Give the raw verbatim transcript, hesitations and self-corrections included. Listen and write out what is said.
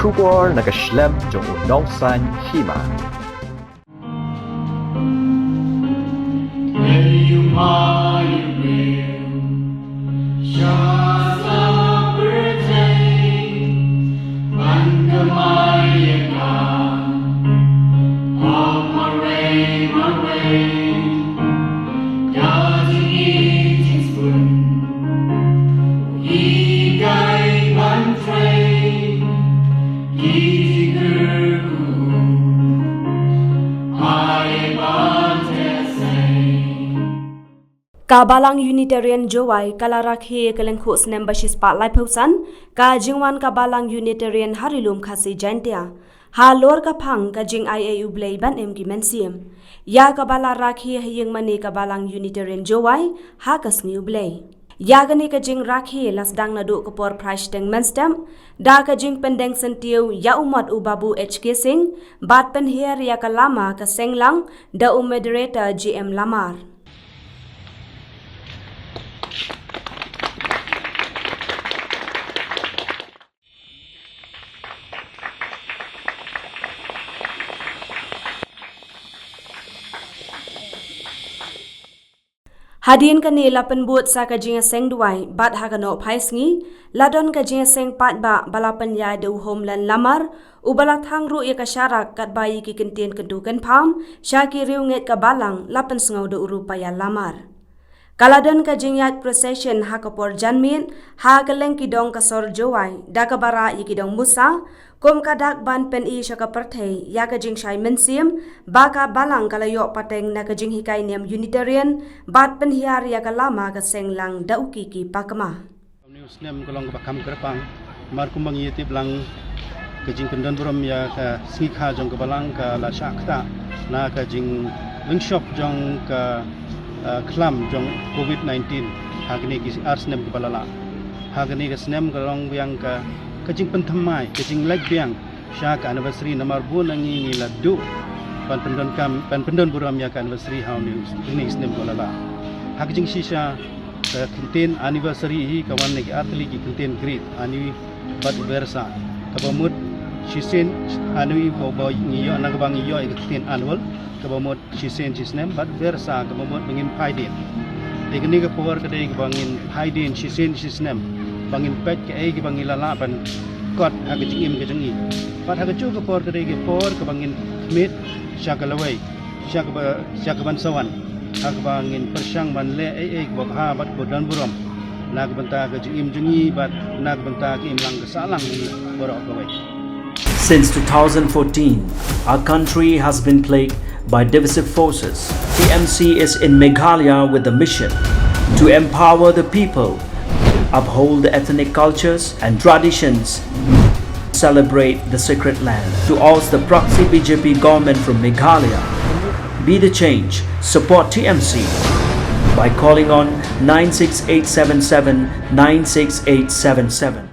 Khubor na ka shlem jong u nongsan hima. Ka Balang Unitarian Jowai ka la rakhe ïa ka lyngkhuh snem ba shispah laiphew san ka jingwan ka Balang Unitarian ha Ri Lum Khasi Jaintia. Halor ka phang ka jingai ei U Blei ban im ki mynsiem. Ïa kaba la rakhe ha ïingmane ka Balang Unitarian Jowai ha ka sngi U Blei. Ïa kane ka jingrakhe la sdang naduh ka por phra shiteng mynstep da ka jingpyndeng syntiew ïa u mot u Babu H K Singh bad pynhiar ïa ka lama ka Senglang da u Moderator J M Lamar. Hadien kane la pynbud sa ka jingïaseng duwai bad ha ka nohphai sngi la don ka jingïaseng paidbah ba la pynïaid da u Homeland Lamar uba la thang ruh ïa ka sharak katba ïa ki kyntien kyntu kynpham sha ki riewngeit ka Balang la pynsngew da u Rupaya Lamar. Ka la don ka jingïaid procession ha ka por janmiet ha ka lyngkidong ka sor Jowai da kaba rah ïa ki dong musa kum ka dak ban pyni sha ka pyrthei ïa ka jingshai mynsiem ba ka Balang ka la ïoh pateng na ka jinghikai niam Unitarian bad pynhiar ïa ka lama ka Senglang da u Kiki Pakma. Une u snem ka long kaba kham kyrpang. Namar kumba ngi ïatip lang ka jingkyndon burom ïa ka sngi kha jong ka Balang ka la shah ktah na ka jinglyngshop jong ka, ah, khlam jong covid nineteen ha kine ki ar snem kiba la lah. Ha kane ka snem ka long biang ka, ka jingpynthymmai, ka jingleit biang sha ka anniversary namar bun na ngi ngi la duh ban pyndonkam, ban pyndon burom ïa ka anniversary ha une u snem, une u snem ba la lah. Ha ka jingshisha ka kyntien anniversary hi ka wan na ki artylli ki kyntien greet, annual bad versa. Kaba mut shisien annual ba, ba ngi ïoh na kaba ngi ïoh ïa ka kyntien annual, kaba mut shisien shisnem bad versa kaba mut ba ngin phai dien. Te kane ka por ka dei kaba ngin phai dien shisien shisnem ba ngin peit kaei kaba ngi la lah ban kot ha ka jingim ka jong ngi. Bad ha kajuh ka por ka dei ka por kaba ngin khmih sha ka lawei, sha kaba, sha kaban sa wan, ha kaba ngin pyrshang ban leh ei ei kaba bha bad kaba don burom na ka bynta ka jingim jong ngi bad na ka bynta ka imlang ka sahlang jong ngi baroh kawei. Since two thousand fourteen, our country has been plagued by divisive forces. T M C is in Meghalaya with the mission to empower the people, uphold the ethnic cultures and traditions, celebrate the sacred land. To oust the proxy B J P government from Meghalaya, be the change, support T M C by calling on nine six eight seven seven nine six eight seven seven.